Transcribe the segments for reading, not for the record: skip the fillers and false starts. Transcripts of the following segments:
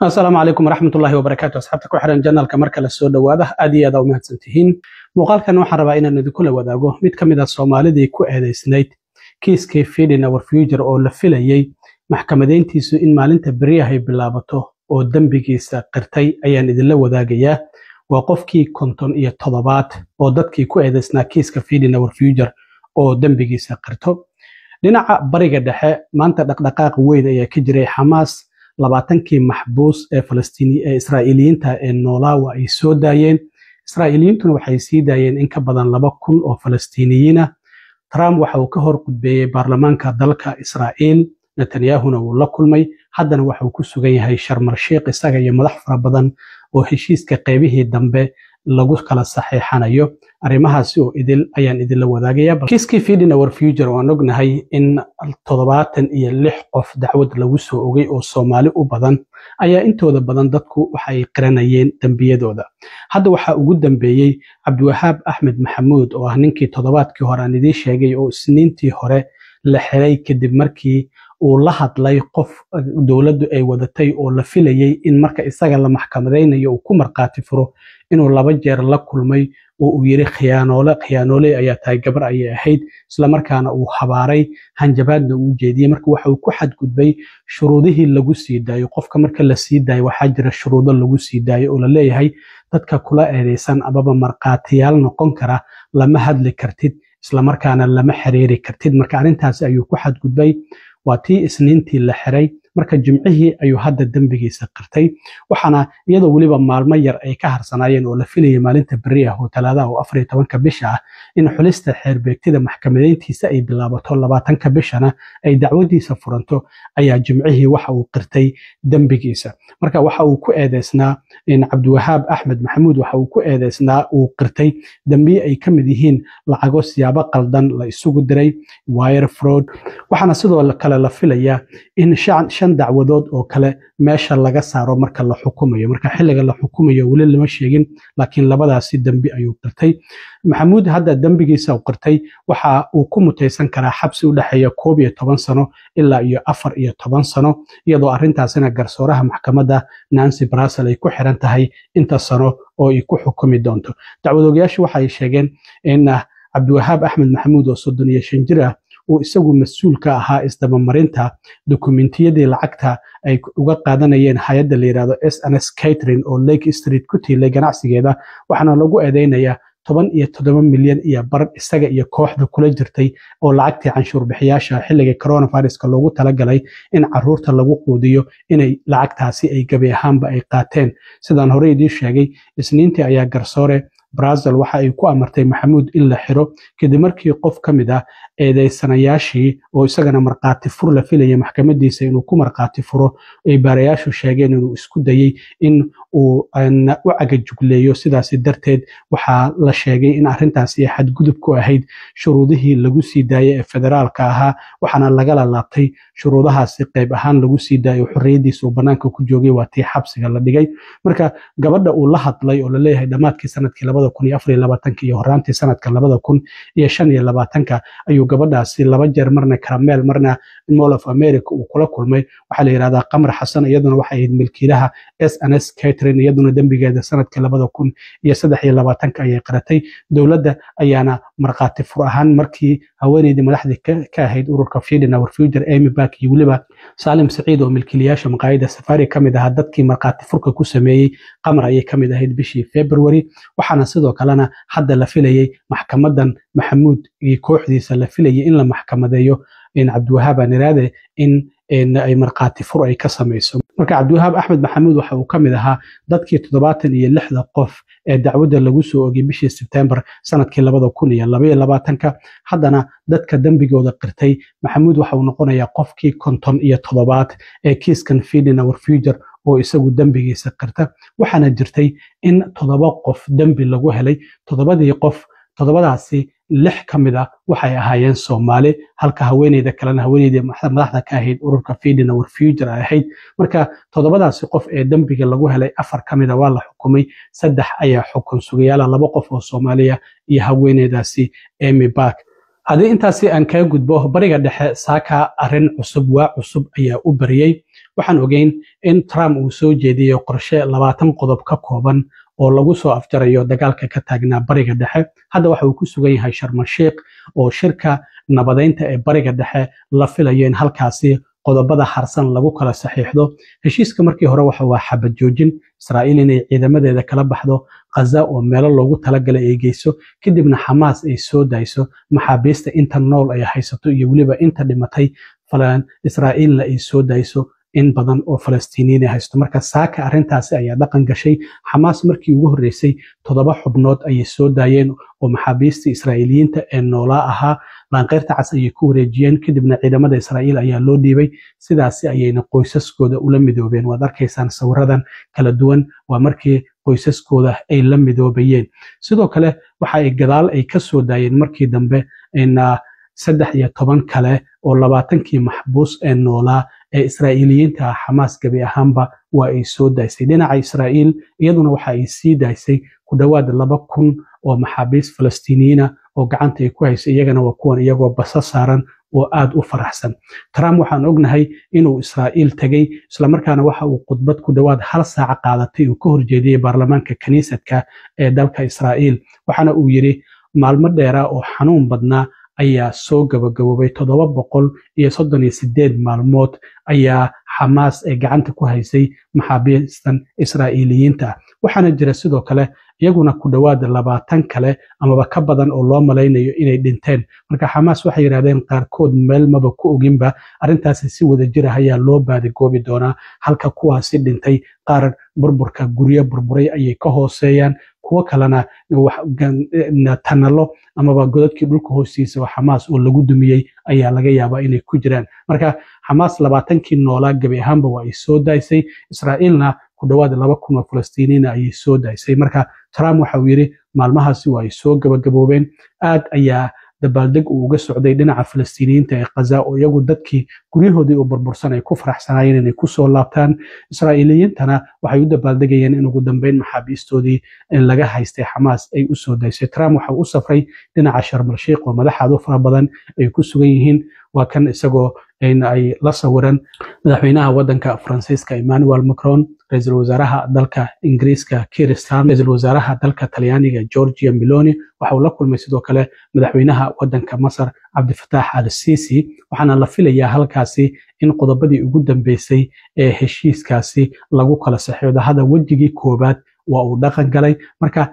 Asalaamu calaykum waraxmatullaahi wabarakaatu. Asxaabta ku xiran channelka, marka la soo dhowaada, aad iyo aad u mahadsantihiin. Muuqaalkan waxaan rabaa inaan idinkula wadaago mid ka mid ah Soomaalidii ku eedeysnayd kiiskii Feeding Our Future oo la filayey maxkamadeyntiisu in maalinta beriyahay bilaabato oo dembigiisa qirtay ayaan idinla wadaagayaa. Waa qofkii 57aad oo dadkii ku eedeysnaa kiiska Feeding Our Future oo dembigiisa qirto. Dhinaca Bariga Dhexe maanta dhaqdhaqaaq weyn ayaa ka jiray. Xamaas 20kii maxbuus ee Falastiini ee Israa'iiliyiinta ee noolaa waa ay soo daayeen. Israa'iiliyiintuna waxay sii daayeen in ka badan 2000 oo Falastiiniyiin ah. Trump waxa uu ka hor qudbeeyey baarlamaanka dalka Israa'iil, Netanyahuna wuu la kulmay. Haddana waxa uu ku sugan yahay Sharmal Sheikh, isaga iyo madax fara badan oo heshiiska qeybihii dambe lagu kala saxiixanayo. Arrimahaasi oo idil ayaan idinla wadaagaya. Kiiskii Feeding Our Future oo aan ognahay in 76 qof dacwad lagu soo ogay oo Soomaali u badan ayaa intooda badan dadku waxay qiranayeen dembiyadooda. Hadda waxaa ugu dambeeyey Cabdiwahaab Axmed Maxamuud oo ah ninkii toddobaadkii hore aan idiin sheegay oo Isniintii hore la xiray kadib markii uu la hadlay qof dowladdu ay wadatay oo la filayey in marka isaga la maxkamadaynayo uu ku markhaati furo, inuu laba jeer la kulmay oo uu yiri, "Khiyaanoole, khiyaanoole ayaa tahay." Gabar ayay ahayd, islamarkaana uu habaaray, hanjabaadna uu jeediyey. Marka waxa uu ku xadgudbay shuruudihii lagu sii daayo. Qofka marka la sii daayo waxaa jira shuruudo lagu sii daayo oo la leeyahay dadka kula eedeysan amaba markhaatiyaal noqon kara lama hadli kartid, islamarkaana lama xiriiri kartid. Marka arrintaasi ayuu ku xadgudbay. Waa tii Isniintii la xiray. Marka Jimcihii ayuu hadda dembigiisa qirtay, waxaana iyadoo weliba maalmo yar ay ka harsanaayeen oo la filayay maalinta berri ah oo Talaadaha oo 14ka bisha ah in xulista xeerbeegtida maxkamadeyntiisa ay bilaabato, 20ka bishana ay dacwadiisa furanto, ayaa Jimcihii waxa uu qirtay dembigiisa. Marka waxa uu ku eedeysnaa in Cabdiwahaab Axmed Maxamuud waxa uu ku eedeysnaa uu qirtay dembiye ay ka mid yihiin lacago siyaabo qaldan la isugu diray, wire fraud. Waxaana sidoo kale la filayaa in shan dacwadood oo kale meesha laga saaro marka la xukumayo. Marka xilliga la xukumayo weli lama sheegin, laakiin labadaasi dembi ayuu qirtay Maxamuud. Hadda dembigiisa uu qirtay waxa uu ku mutaysan karaa xabsi u dhexeeya 11 sano ilaa iyo 14 sano, iyadoo arrintaasina garsooraha maxkamadda Nancy Brasel ay ku xiran tahay inta sano oo ay ku xukumi doonto. Dacwadoogayaashu waxay sheegeen in Cabdiwahaab Axmed Maxamuud oo 35 jir ah uu isagu mas-uul ka ahaa isdabamarinta dukumentiyadii lacagta ay uga qaadanayeen hay-adda la yidhahdo SNS Catering oo Lake Street ku tiilay ganacsigeeda. Waxaana lagu eedeynayaa 17.5 milyan isaga iyo kooxda kula jirtay oo lacagtii canshuur bixiyaasha xilliga coronaviruska loogu talagalay in caruurta lagu quudiyo inay lacagtaasi ay gabi ahaanba ay qaateen. Sidaan horey idiin sheegay, Isniintii ayaa garsoore Brazil waxa ay ku amartay Maxamuud in la xiro kadib markii qof ka mid ah eedeysanayaashii oo isagana markhaati fur la filayay maxkamadiisa inuu ku markhaati furo ay baarayaashu sheegeen inuu isku dayey in uu u cagajugleeyo. Sidaasi darteed waxaa la sheegay in arrintaasi ay xadgudub ku ahayd shuruudihii lagu sii daayay ee federaalka ahaa, waxaana lagala laabtay shuruudahaasi qayb ahaan lagu sii daayo. Xorriyadiisa uu bannaanka ku joogay waa tii xabsiga la dhigay. Marka gabadha uu la hadlay oo la leeyahay dhammaadkii sanadkii 2024ka iyo horaantii sanadka 2025ka ayuu gabadhaasi laba jeer, marna Karmel, marna Mall of America uu kula kulmay, waxaa la yidhahdaa Qamar Xasan. Iyaduna waxay ahayd milkiilaha SNS Catering. Iyaduna dembigeeda sanadkii 2023ka ayay qaratay. Dowladda ayaana markhaati fur ahaan markii haweeneydii madaxdii ka ahayd ururka Feeding Our Future, Amy Bark, iyo weliba Saalim Saciid oo milkiilayaasha maqaayadda Safari ka mid ahaa, dadkii markhaati furka ku sameeyey Qamar ayay ka mid ahayd bishii February. Waxaana sidoo kalena hadda la filayey maxkamadan Maxamuud iyo kooxdiisa la filayay in la maxkamadeeyo in Cabdiwahaab aan iraade in ay markhaati fur ay ka samayso. Marka Cabdiwahaab Axmed Maxamuud waxa uu ka mid ahaa dadkii 76da qof ee dacwadda lagu soo ogay bishii Sebtembar sanadkii 2022ka. Haddana dadka dembigooda qirtay, Maxamuud waxa uu noqonayaa qofkii 57aad ee kiiskan Feeding Our Future oo isagu dembigiisa qirta. Waxaana jirtay in toddoba qof dembi lagu helay. Toddobadii qof, toddobadaasi lix ka mid ah waxay ahaayeen Soomaali, halka haweeneyda kalena haweeneydii madaxda ka ahayd ururka Feeding Our Future ay ahayd. Marka toddobadaasi qof ee dembiga lagu helay, afar ka mid a waa la xukumay, saddex ayaa xukun sugayaala, laba qof oo Soomaaliya iyo haweeneydaasi Amy Bark. Haddii intaasi aan kaga gudbo, Bariga Dhexe saaka arrin cusub, waa cusub ayaa u bariyey. Waxaan ogeyn in Trump uu soo jeediyey qorshe 20 qodob ka kooban oo lagu soo afjarayo dagaalka ka taagnaa Bariga Dhexe. Hadda waxa uu ku sugan yahay Sharmasheikh oo shirka nabadeynta ee Bariga Dhexe la filayo in halkaasi qodobada harsan lagu kala saxiixdo. Heshiiska markii hore waxa waa xabad joojin, Israa'iil inay ciidamadeeda kala baxdo Ghaza oo meelo loogu talagalay ay geyso, kadibna Xamaas ay soo dayso maxaabiista inta nool ay haysato iyo weliba inta dhimatay, Israa'iilna ay soo dayso in badan oo Falastiiniyiin ay haysto. Marka saaka arrintaasi ayaa dhaqan gashay. Xamaas markii ugu horreysay 7 xubnood ayay soo daayeen oo maxaabiistii Israa'iiliyiinta ee noolaa ahaa Laanqeyrta Cas ayay ku wareejiyeen, kadibna ciidamada Israa'iil ayaa loo dhiibay, sidaasi ayayna qoysaskooda ula midoobeen. Waad arkaysaan sawiradan kala duwan, waa markii qoysaskooda ay la midoobayeen. Sidoo kale waxa ay gadaal ay ka soo daayeen markii dambe 13 kale oo 20kii maxbuus ee noolaa ee Israa'iiliyiinta ah. Xamaas gebi ahaanba waa ay soo daysay. Dhinaca Israa'iil iyaduna waxa ay sii daysay ku dhowaad 2000 oo maxaabiis Falastiiniyiina oo gacanta ay ku haysay, iyagana waa kuwan iyagoo basa saaran oo aad u faraxsan. Trump waxaan ognahay inuu Israa'iil tegey, islamarkaana waxa uu khudbad ku dhowaad hal saac qaadatay uu ka horjeediyey baarlamaanka kaniisadka ee dalka Israa'iil, waxaana uu yidhi maalmo dheeraa oo xanuun badnaa ayaa soo gabagaboobay. 738 maalmood ayaa Xamaas ay gacanta ku haysay maxaabiistan Israa'iiliyiinta. Waxaana jira sidoo kale iyaguna ku dhowaad 20 kale amaba ka badan oo loo malaynayo inay dhinteen. Marka Xamaas waxay yidhahdeen qaarkood meel maba ku oginba, arrintaasi si wada jir ah ayaa loo baadigoobi doonaa, halka kuwaasi dhintay qaar burburka guryo burburay ayay ka hooseeyaan, kuwo kalena tanalo amaba godadkii dhulka hoostiisa oo Xamaas oo lagu dumiyey ayaa laga yaabaa inay ku jiraan. Marka Xamaas 20kii noolaa gebi ahaanba waa ay soo daysay, Israa'iilna ku dhowaad 2000 oo Falastiiniina ayay soo daysay. Marka Trump waxa uu yidhi maalmahaasi waa ay soo gabagaboobeen. Aad ayaa dabaaldeg uu uga socday dhinaca Falastiiniyiinta ee Ghaza oo iyagu dadkii guryahoodii u burbursan ay ku faraxsanaayeen inay kusoo laabtaan. Israa'iiliyiintana waxay u dabaaldegayeen in ugu dambeyn maxaabiistoodii laga haystay Xamaas ay u soo daysay. Trump waxa uu u safray dhinaca Sharmal Sheikh oo madaxaad u fara badan ay ku sugan yihiin. Waa kan isagoo ay la sawiran madaxweynaha waddanka Faransiiska Emmanuel Macron, ra-iisul wasaaraha dalka Ingiriiska Keir Starmer, ra-iisul wasaaraha dalka Talyaaniga Giorgia Meloni. Waxa uu la kulmay sidoo kale madaxweynaha waddanka Masar Cabdifataax al Sisi, waxaana la filayaa halkaasi in qodobadii ugu dambeysay ee heshiiskaasi lagu kala saxiixdo. Hadda wejigii koowaad waa uu dhaqan galay. Marka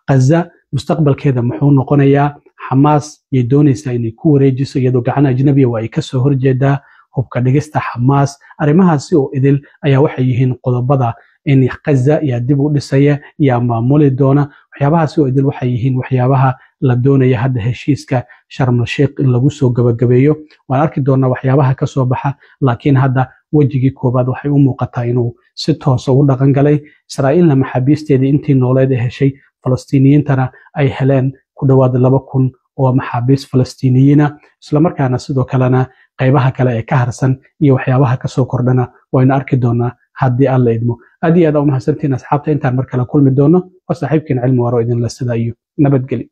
Ghaza mustaqbalkeeda muxuu noqonayaa? Xamaas yay doonaysaa inay ku wareejiso iyadoo gacan ajnabiya waa ay kasoo horjeedaa hubka dhigista Xamaas? Arrimahaasi oo idil ayaa waxay yihiin qodobada in Ghaza yaa dib u dhisaya, yaa maamuli doona. Waxyaabahaasi oo idil waxay yihiin waxyaabaha la doonaya hadda heshiiska Sharmal Sheikh in lagu soo gabagabeeyo. Waan arki doonaa waxyaabaha kasoo baxa, laakiin hadda wejigii koowaad waxay u muuqataa inuu si toosa u dhaqan galay, Israa'iilna maxaabiisteedii intii nooleed ay heshay, Falastiiniyiintana ay heleen ku dhowaad 2000 oo maxaabiis Falastiiniyiina, islamarkaana sidoo kalena qaybaha kale ee ka harsan iyo waxyaabaha kasoo kordhana waynu arki doonaa haddii Alla idmo. Aad iyo aad aa umahadsantihiin asxaabta, intaan mar kale kulmi doono waa saaxiibkiin Cilmi Waaro idinla sida iyo nabadgelyo.